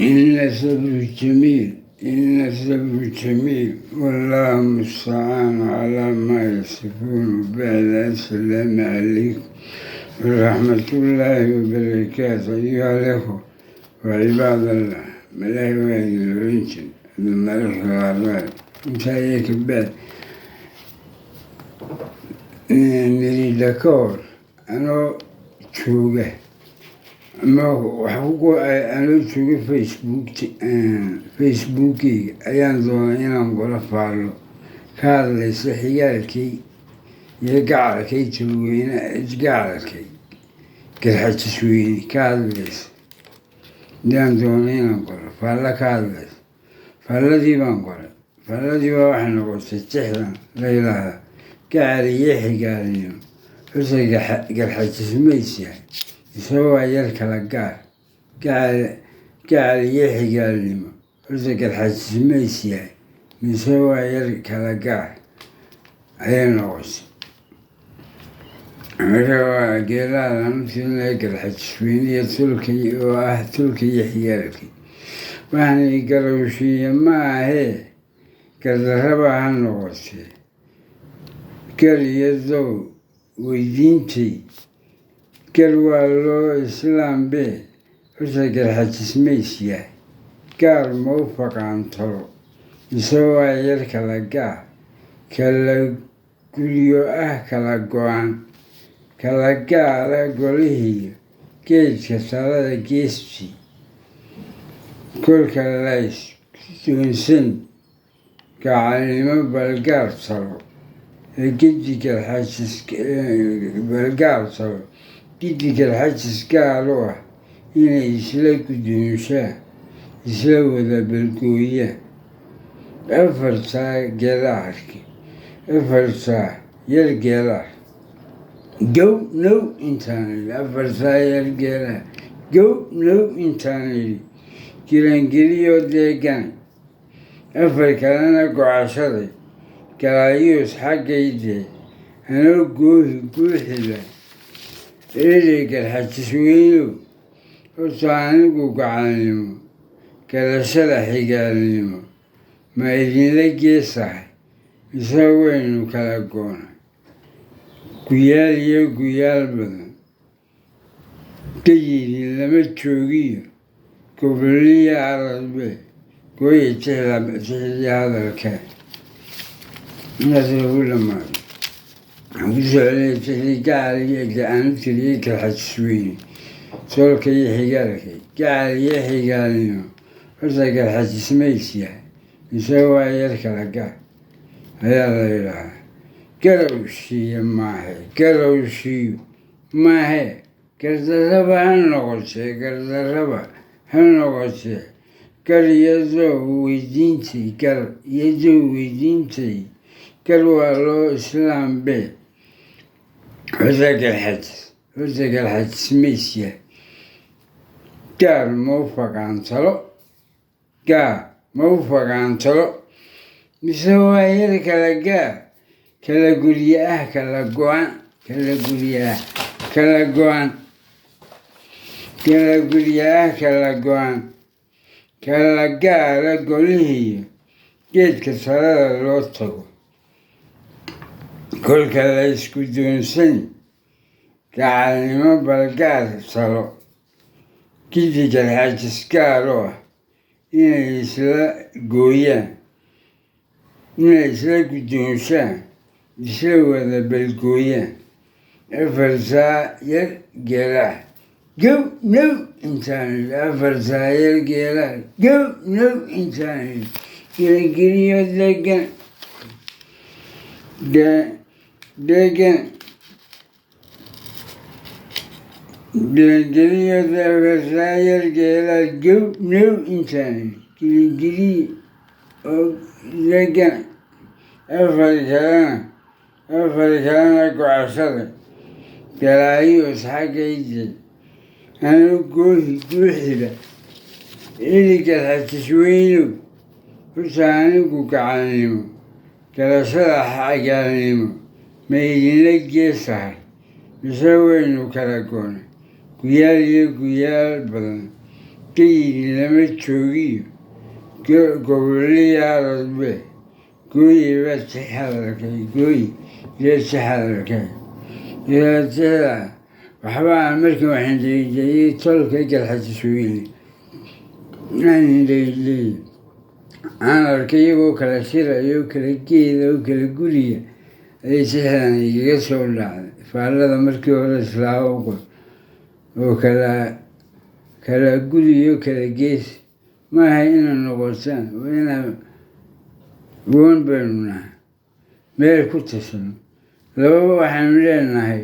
إن الصبر جميل، إن الصبر جميل، والله المستعان على ما يصفون. بعد السلام عليكم ورحمة الله وبركاته أيها الأخوة وعباد الله. Malaahi intaa kabacdi nirida ka hor anoo jooga ama anoo jooga Facebookeyga ayaan doonay inaan golo faallo ka hadlaysa xigaalkay iyo gacalkay Talweyne, gacalkay Garxajisweyne ka hadlaysa ayaan doonay inaan qoro faallo ka hadlaysa. Faalladii baan qoray. Faalladii baa waxay noqotay tixdan la yidhaahdaa gacal iyo xigaalnimo xuse Garxajis mays yahay isagoo waa yar kala gaar. Gacal iyo xigaalnimo xuse Garxajis mays yahay mise waa yar kala gaar ayay noqotay. Marka waa geelaha lama tirinaya Garxajisweyne iyo tulkay oo ah tulka iyo xigaalkii. Waxaan garowshiiye ma ahee gardarraba ha noqotee gar iyo dow weydiintay gar waa loo islaam bee xuse Garxajis mays yahay gaar ma u faqaantalo mise waa yar kala gaar, kala guryo ah, kala go-an, kala gaara golihiiyo geedka talada geestii kolka lays doonsan gacalnimo balgaar talo ee gedi Garxajis balgaar talo gidi Garxajis gaar u ah inay isla guddoonshaan, isla wada balgooyaan. Afartaa geelaarki, afartaa yar geelaar gow now intaan idhi, afartaa yar geelaar gow now intaan idhi giraangeliyo deegan, afar kalena gocashaday galaayuus xaggaydee anoo goohi guuxida eeley Garxajisweynow. Horta anigu gacalnimo garashada xigaalnimo ma idinla geesahay mise waynu kala goonay guyaal iyo guyaal badan gayidin lama joogiyo gobolliya aradbe gooya tixdii hadalkee. Intaas lagu dhamaaday. Waxaan ku soo celiyay tixdii gacal iyo aan u tiriyey Garxajisweyne toolka iyo xigaalkay. Gacal iyo xigaalnimo horta Garxajis mays yahay mise waa yar kala gaar ayaa la yidhaahdaa. Garowshiiyo maahe, garowshiiyo maahe, gardarraba ha noqotee, gardarraba ha noqotee, gar iyo dow weydiintay, gar iyo dow weydiintay, gar waa loo islaam bee horta Garxajis, horta Garxajis mays yahay gaar ma u faqaantalo, gaar ma u faqaantalo mise waa yar kala gaar, kala guryo ah, kala go-an, kala guryo ah, kala go-an, kala guryo ah, kala go-an, kala gaara golihiiyo geedka talada loo tago kolka la isku doonsan gacalnimo balgaar talo gidi Garxajis gaar u ah inay isla gooyaan, inay isla guddoonshaan, isla wada balgooyaan. Afartaa yar geelaah gow now intaan idhi, afartaa yar geelaah gow now intaan idhi gelingeliyo degan degan gelingeliyo afartaa yar geelaah gow now intaan idhi gelingeliyo oo degan, afar kalena, afar kalena gocashada galaayuus xaggayde anoo goohi guuxida ili Garxajisweynow. Horta anigu gacalnimo garashada xigaalnimo ma idinla geesahay mise waynu kala goonay guyaal iyo guyaal badan Geyi lama joogiyo goboliyaaladbe gooyiba tix hadalkay gooyi iyo tix hadalkay tixda waxba aan markii waxaan dhegeeyey tolka Garxajis weyne aan dhegeeyey, aan arkay iyagoo kala shiraya oo kala geeda oo kala guriya ayay tixdan igaga soo dhacday. Faallada markii hore islaaho u qor oo kala guriyo kala gees maaha inaad noqotaan, waa inaa goon baynu nahay meel ku tasano. Lababa waxaanu leenahay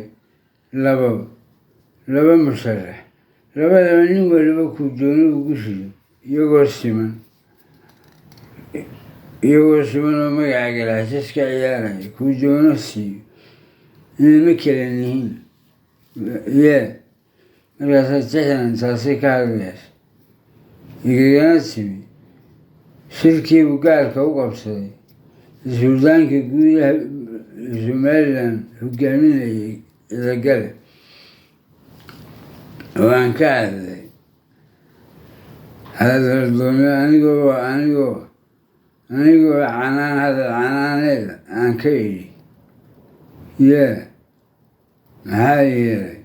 laba musharax, labadaba nin waliba kuu doono ugu rido, iyagoo siman oo magaca Garxajis ka ciyaaraya, kuu doono siiyo, inay ma kala nihiin yee. Markaasaa tixdan taasi ka hadlaysa igagana timi shirkiibuu gaarka u qabsaday suldaanka guudaha Somaliland hogaaminayay Ciidagale, oo aan ka hadlay hadaldoone anigoo canaan hadal canaaneed aan ka idhi yee. Maxaa yeelay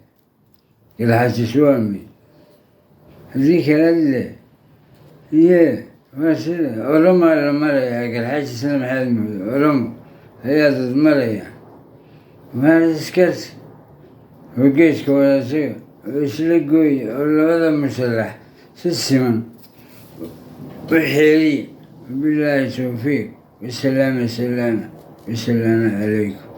Garxajis waa mid, haddii kale le yee waa sida Oromaa la marayaa. Garxajisna maxaad mooda Oromo ayaa dad maraya, waa iskarti oo geeska wadaataga oo isla gooya oo labada musharax si siman u xeeliya. Wabilaahi towfiiq, wasalaama salaama wasalaamu calaykum.